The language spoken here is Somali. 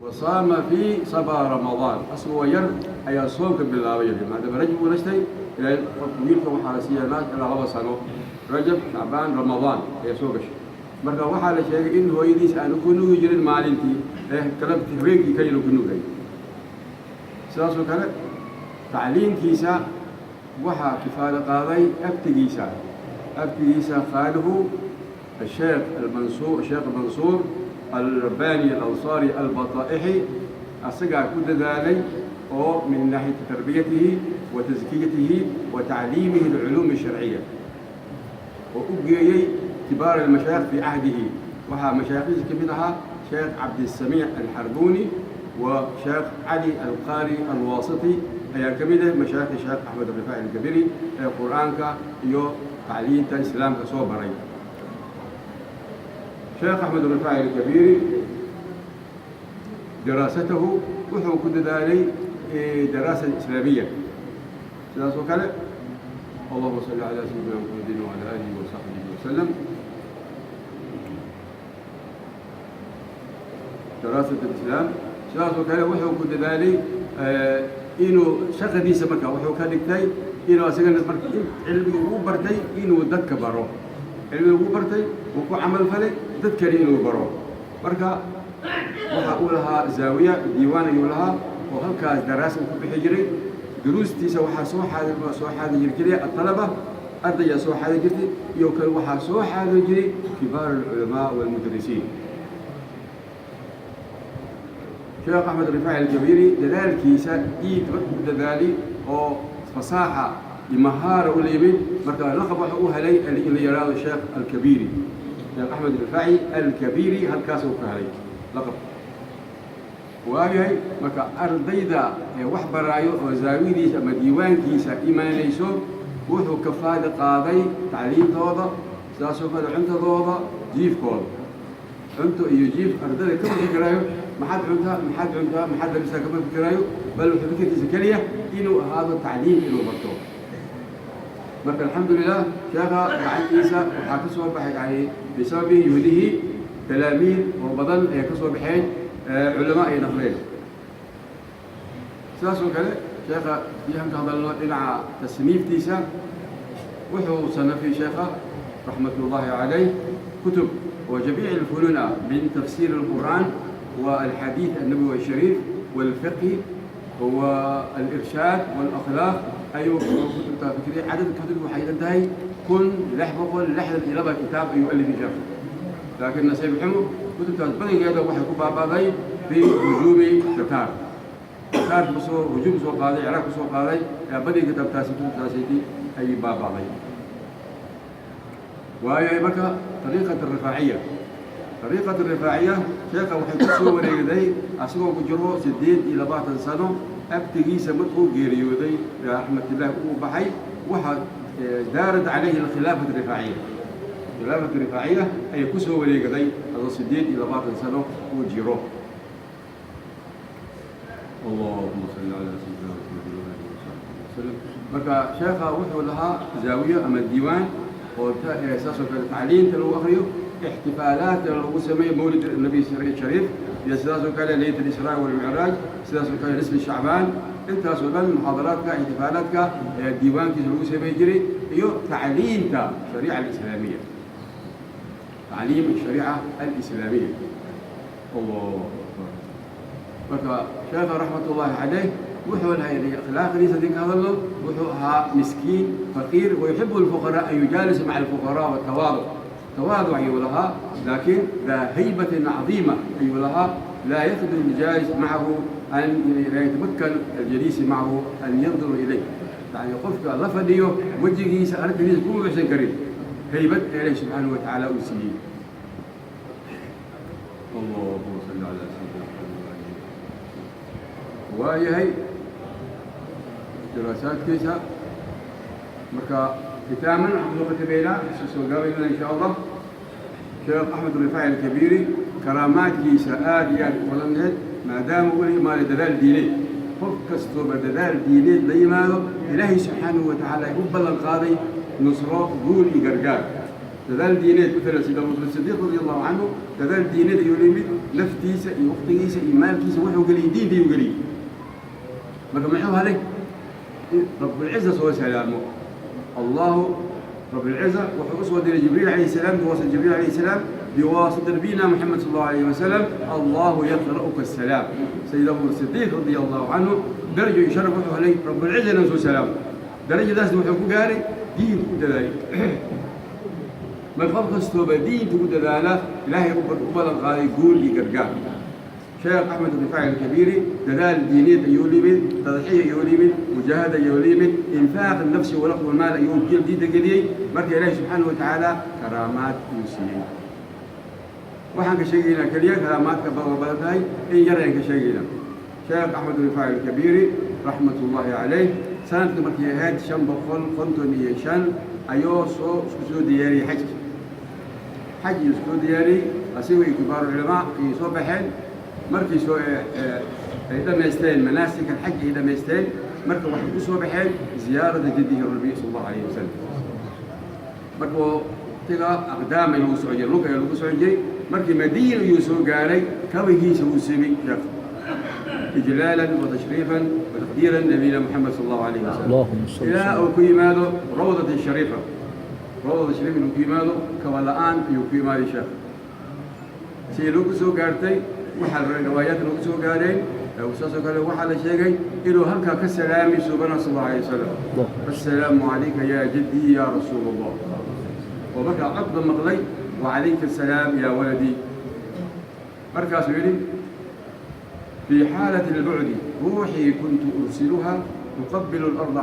Wasaama fii sabaa Ramadaan, asagoo yar ayaa soonka bilaabay, maadaama Rajab uu dhashtay. Ilaa qofka wiilka waxaa la siiyaa naas ilaa 2 sano. Rajab, Shacbaan, Ramadaan ayaa soo gashay. Marka waxaa la sheegay in hooyadiis aanu ku nugi jirin maalintii ee galabtii, habeenkii kalina ku nugay. Sidaasoo kale tacliintiisa waxaa kifaalo qaaday abtigiisa khaaluhu الشيخ المنصور، الشيخ المنصور الرباني الأنصاري البطائحي. Asagaa ku dadaalay oo من ناحية تربيته وتزكيته وتعليمه العلوم الشرعية، oo u geeyey كبار المشايخ في عهده. Waxaa mashaayikhdiisa ka mid ahaa Sheekh Cabdisamiic Alxarbuuni wa Sheekh Cali Alqaari Alwaasiti ayaa ka mid ah mashaayikha Sheekh Axmed Rifaaci Alkabiri ee Qur'aanka iyo tacliinta Islaamka soo baray. Sheekh Axmed Rifaaci Alkabiiri diraasatahu wuxuu ku dadaalay daraasa islaamiya. Sidaas oo kale, اللهم صل على سيدنا محمد وعلى آله وصحبه وسلم. دراسة الإسلام. Sidaas oo kale wuxuu ku dadaalay inuu shaqadiisa, marka wuxuu ka dhigtay inuu asagana marka cilmiga uu bartay inuu dadka baro. Cilmiga uu bartay uu ku camal falay, dadkani inuu baro. Marka waxa uu lahaa zaawiya, diiwaan ayuu lahaa oo halkaas daraasa uu ku bixi jiray. Duruustiisa waxaa soo xaadi jiray keliya الطلبة, ardayaa soo xaadi jirtay, iyo kale waxaa soo xaadi jiray كبار العلماء والمدرسين. Sheekh Axmed Rifaaci Alkabiiri dadaalkiisa iid markuu dadaali oo fasaaxa iyo mahaara u la yimid, marka laqab waxa uu helay in la yidhaahdo Sheekh Alkabiiri. Sheekh Axmed Rifaaci Alkabiiri halkaas uu ka helay laqab. Waayahay, marka ardayda ee wax baraayo oo zaawiyadiisa ama diiwaankiisa imaanayso, wuxuu kafaali qaaday tacliintooda, sidaasoo kale cuntadooda, jiifkooda. Cunto iyo jiif ardayda kama fikiraayo. Maxaad cuntaa, maxaad cuntaa, maxaad labisaa, kama fikiraayo, bal wuxuu fikirkiisa keliya inuu ahaado tacliim inuu barto. Marka alxamdulilah, sheekha gacantiisa waxaa ka soo baxay, yani بسبب جهده, talaamiid oo badan ay ka soo baxeen, culamo ay naqdeen. Sidaas oo kale sheekha haddii ka hadalno dhinaca tasniiftiisa, wuxuu sanafay sheekha رحمة الله عليه كتب وجميع الفنون من تفسير القرآن والحديث النبوي الشريف والفقه والإرشاد والأخلاق. أيو كتب فكرية، عدد الكتب waxay tahay 1662 kitaab ayuu alifay sheekhu, laakiin nasiib xumo kutubtaas badankeeda waxay ku baaba'day في هجوم تتار. Tataar kusoo hujuum soo qaaday, Ciraaq kusoo qaaday, badii kitaabtaasi, kutubtaasiti ayay baaba'day. Waayo, marka طريقة الرفاعية، طريقة الرفاعية sheekha waxay ku soo wareegday asagoo ku jiro 28 sano. Abtigiisa markuu geeriyooday raxmatillahi uu baxay, waxa دارت عليه الخلافة الرفاعية. خلافة الرفاعية ayay ku soo wareegday adoo 28 sano uu jiro. اللهم صل على سيدنا محمد وآله وصحبه وسلم. Marka sheekha wuxuu lahaa zaawiyo ama diiwaan oo saasoo kale tacliinta lagu akriyo, ixtifaalaadka lagu sameeyo mawlid النبي الشريف, iyo sidaasoo kale ليلة الإسراء والمعراج, sidaasoo kale nisfi Shacbaan. Intaasoo dhan muxaadaraadka, ixtifaalaadka ayaa diiwaankiisa lagu samey jiray, iyo tacliinta shariica alislaamiya, tacliim الشريعة الإسلامية. الله أكبر. Marka sheekha رحمة الله عليه wuxuu lahay akhlaaqdiisa hadii ka hadalno, wuxuu ahaa miskiin faqiir ويحب الفقراء أن يجالس مع الفقراء والتواضع. تواضع ayuu lahaa, laakiin ذا هيبة عظيمة ayuu lahaa. لا يقدر الجالس معه أن لا يتمكن الجليس معه أن ينظر إليه، يعني qofka la fadhiyo wejigiisa aragtidiisa kuma bixsan karin, haybad Ilaahi subxaanahu watacaala uu siiyey. اللهم صل على سيدنا محمد وآله. Waayahay, diraasaadkiisa marka kitaaman waxaan kusoo khatameynaa, isu soo gaabaynana insha Allah. Sheekh Axmed Rifaaci Alkabiiri karaamaadkiisa aad iyo aad u badanneed, maadaama uu la yimaado dadaal diineed. Qof kastooba dadaal diineed la yimaado, Ilaahay subxaanahu wa tacaala u ballan qaaday nusro, guul iyo gargaar. Dadaal diineed, matalan sida Abubakr Sidiiq رضي الله عنه, dadaal diineed ayuu la yimid. Naftiisa iyo waqtigiisa iyo maalkiisa wuxuu geliyey diinta ayuu geliyey. Marka muxuu helay? Rabulciza soo salaamo. Allahu rabulciza wuxuu usoo diray Jibriil عليه السلام, biwaasita Jibriil عليه السلام, biwaasita nabiyina Maxamed صلى الله عليه وسلم: الله يقرأك السلام. Sayid Abubakr Sidiiq رضي الله عنه darajo iyo sharaf wuxuu helay rabulciza inuu soo salaamo. Darajadaasna wuxuu ku gaaray diinta ku dadaalay. Marka qof kastooba diinta ku dadaala, Ilaahay u ballan qaaday guul iyo gargaar. Sheekh Axmed Rifaaci Alkabiiri dadaal diineed ayuu limid, tadxiya ayuu limid, mujaahada ayuu limid, infaaq nafsi walaqd walmaal ayuu diinta geliyey. Marka Ilaahay subxaana wa tacaala karaamaad uu siiyey. Waxaan ka sheegaynaa keliya karaamaadka badan badan tahay, in yar ayaan ka sheegaynaa. Sheekh Axmed Rifaaci Alkabiiri رحمة الله عليه, sanadkii markay ahayd 555 ayuu soo isku soo diyaariyey xajki. Xaj ayuu isku soo diyaariyey, asigoo iyo kibaaru culamaa ayay soo baxeen. Markii soo ay dhammaysteen manaasik alxaj ay dhammaysteen, marka waxay ku soo baxeen ziyaarada jaddihi nabiy صلى الله عليه وسلم. Marka waqtiga aqdaam ay lagu socon jiray, lug ayaa lagu socon jiray. Markii Madiina ayuu soo gaaray, kabihiisa wuu siibay sheekh, إجلالا وتشريفا وتقديرا نبينا محمد صلى الله عليه وسلم. اللهم صل. Ilaa uu ku yimaado rawdati shariifa, rawdada shariifa inuu ku yimaado, kaba la'aan ayuu ku yimaaday sheekh. Sidii loogu soo gaartay, waxaa riwaayaadka loogu soo gaareen, saasoo kale waxaa la sheegay inuu halkaa ka salaamay suubana صلى الله عليه وسلم: السلام عليك يا جدي يا رسول الله. Oo markaa codba maqlay: وعليك السلام يا ولدي. Markaasuu yidhi: في حالة البعد روحي كنت أرسلها تقبل الأرض.